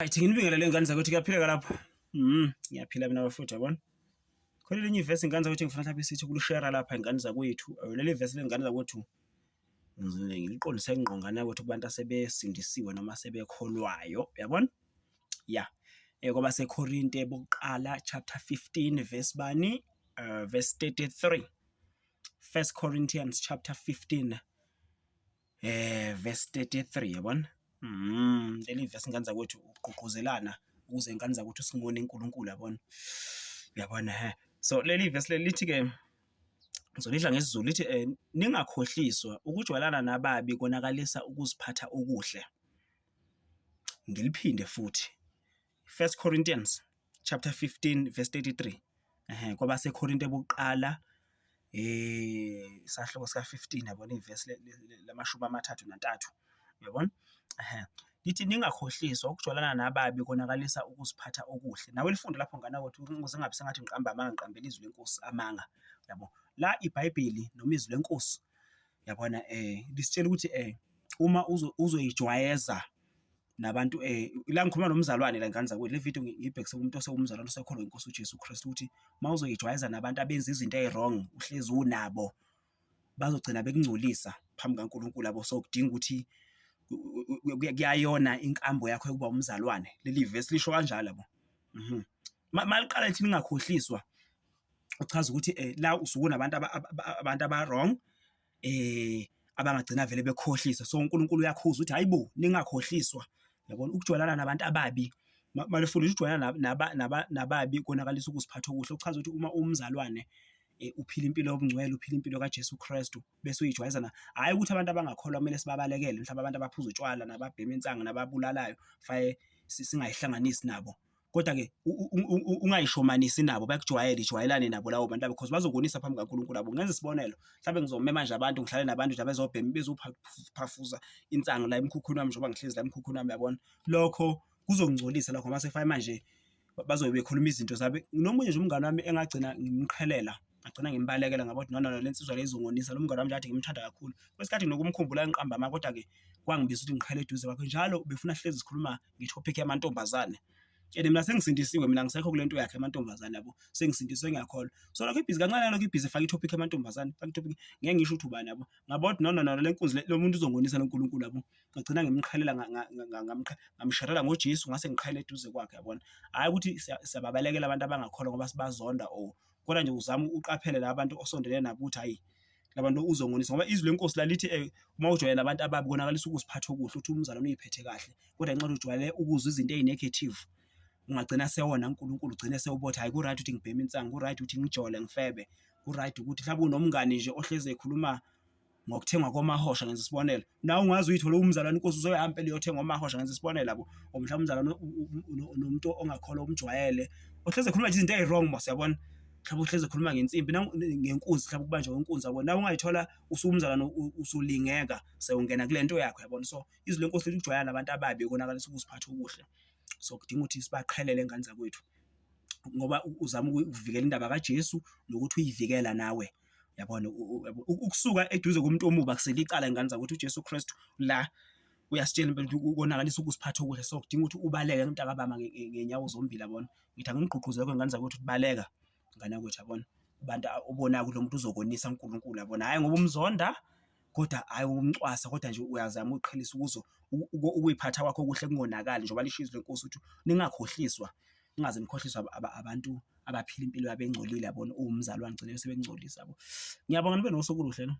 Right, nginibingelele ngane zakwethu kuyaphileka lapho. Ngiyaphila mina bafowethu yabona. Khona elinye ivesi ngane zakwethu engifuna mhlawumbe sithi ukulishera lapha ngane zakwethu. Leli vesi lengane zakwethu ngiliqondise ngqo ngane yakwethu kubantu asebesindisiwe noma asebekholwayo, uyabona? Ya. KwabaseKorinte bokuqala chapter 15 verse bani? Verse 33. First Corinthians chapter 15 verse 33 yabona? Leli verse ngane zakwethu ukugqugquzelana ukuze ngane zakwethu singone uNkulunkulu yabona? Uyabona he. So leli verse leli lithi-ke ngizolidla ngesiZulu lithi ningakhohliswa ukujwayelana nababi konakalisa ukuziphatha okuhle. Ngiliphinde futhi. First Corinthians chapter 15 verse 33. Ehhe kwabaseKorinte bokuqala isahluko sika 15 yabona ivesi lamashumi 33 uyabona? Ehhe lithi ningakhohliswa ukujwayelana nababi konakalisa ukuziphatha okuhle. Nawe lifunde lapho ngane yakwethu ukuze kungabi sengathi ngiqamba amanga ngiqambela izwi lenkosi amanga yabo. La iBhayibheli noma izwi lenkosi yabona lisitshela ukuthi uma uzoyijwayeza nabantu la ngikhuluma nomzalwane la ngane zakwethu, le video ngiyibhekise kumuntu osewumzalwane osekholwa inkosi uJesu Kristu ukuthi uma uzoyijwayeza nabantu abenza izinto ey'wrong uhlezi unabo, bazogcina bekungcolisa phambi kukaNkulunkulu yabo. So kudinga ukuthi kuyayona inkambo yakho yokuba umzalwane, leli vesi lisho kanjalo yabo. Maliqala lithi ningakhohliswa, uchaza ukuthi la usuke unabantu abantu aba-wrong abangagcina vele bekhohlisa. So uNkulunkulu uyakhuza ukuthi hhayi bo, ningakhohliswa, yabona. Ukujwayelana nabantu ababi, malifundisa ukujwayelana nababi konakalisa ukuziphatha okuhle. Okuchaza ukuthi uma uwumzalwane uphila impilo yobungcwele, uphila impilo kaJesu Kristu bese uyijwayezana, hhayi ukuthi abantu abangakholwa kumele sibabalekele, mhlawumbe abantu abaphuza utshwala nababhema insangu nababulalayo faye singayihlanganisi nabo. Kodwa-ke ungayishomanisi nabo bakujwayele, ijwayelane nabo labo bantu labo cause bazokonisa phambi kaNkulunkulu yabo. Ngenza isibonelo, mhlawumbe ngizomema nje abantu ngihlale nabantu nje abezobhema bezophafuza insangu la emkhukhwini wami njengoba ngihlezi la emkhukhwini wami uyabona. Lokho kuzongingcolisa lokho ngoba sekufake manje bazobe bekhuluma izinto zabo. Nomunye nje umngani wami engagcina ngimqhelela, ngagcina ngimbalekela ngabona ukuthi no no no le nsizwa le izongonisa, lo mngani wami nje kade ngimthanda kakhulu. Kwesinye isikhathi nginokumkhumbula ngiqambe amanga kodwa-ke kwangibiza ukuthi ngiqhele eduze kwakhe. Njalo ubefuna sihlezi sikhuluma nge-topic yamantombazane. And mina sengisindisiwe mina angisekho kule nto yakhe yamantombazane yabo, sengisindisiwe ngiyakholwa. So lokhu ibhizi kancane lokhu ibhizi efaka i-topic yamantombazane, ifaka i-topic, ngeke ngisho ukuthi ubani yabo. Ngabona ukuthi no no no le nkunzi le, lo muntu uzongonisa noNkulunkulu yabo. Ngagcina ngimqhelela ngamsherela ngoJesu ngase ngiqhele eduze kwakhe yabona. Hhayi ukuthi siyababalekela abantu abangakholwa ngoba sibazonda or kodwa nje uzame uqaphele la bantu osondelene nabo ukuthi hhayi la bantu uzongonisa ngoba izwi lenkosi lalithi uma ujwayele abantu ababi konakalisa ukuziphatha okuhle, uthi umzalwane uyiphethe kahle kodwa ngenxa yokuthi ujwayele ukuzwa izinto ey'negative ungagcina sewona uNkulunkulu, ugcine sewubothi hhayi ku-right ukuthi ngibheme insangu, ku-right ukuthi ngijole ngifebe, ku-right ukuthi mhlawumbe unomngani nje ohlezi ekhuluma ngokuthengwa komahosha ngenza isibonelo. Nawe ungaze uyithole umzalwane inkosi uzoyihamba impela iyothenga omahosha ngenza isibonelo yabo, or mhlawumbe umzalwane nomuntu ongakholwa umjwayele ohlezi ekhuluma nje izinto ey'wrong mos yabona. Mhlawumbe uhlezi ekhuluma ngensimbi ngenkunzi mhlawumbe ukubanjwa kwenkunzi yabona. Nawe ungayithola usuwumzalwane usulingeka sewungena kule nto yakho yabona. So izwi lenkosi lithi ukujwayelana nabantu ababi konakalisa ukuziphatha okuhle. So kudinga ukuthi sibaqhelele ngane zakwethu ngoba uzama ukuvikela indaba kaJesu nokuthi uyivikela nawe yabona. Ukusuka eduze komuntu omubi akusilo icala ngane zakwethu, uJesu Kristu la uyasitshela impela ukuthi ukonakalisa ukuziphatha okuhle. So kudinga ukuthi ubaleke mntakababa ngey'nyawo zombili yabona. Ngithi angingigqugquzele ngane zakwethu ukuthi baleka ngane yakwethu yabona, kubantu obonayo ukuthi lo muntu uzokonisa uNkulunkulu yabona. Hhayi ngoba umzonda kodwa hhayi ukumcwasa kodwa nje uyazama ukuqhelisa ukuze ukuy'phatha kwakho okuhle kungonakali njengoba lisho izwi lenkosi ukuthi ningakhohliswa, ningaze nikhohliswe abantu abaphila impilo yabo engcolile yabona, uwumzalwane ugcine sebekungcolisa yabo. Ngiyabonga nibe nosuku oluhle no.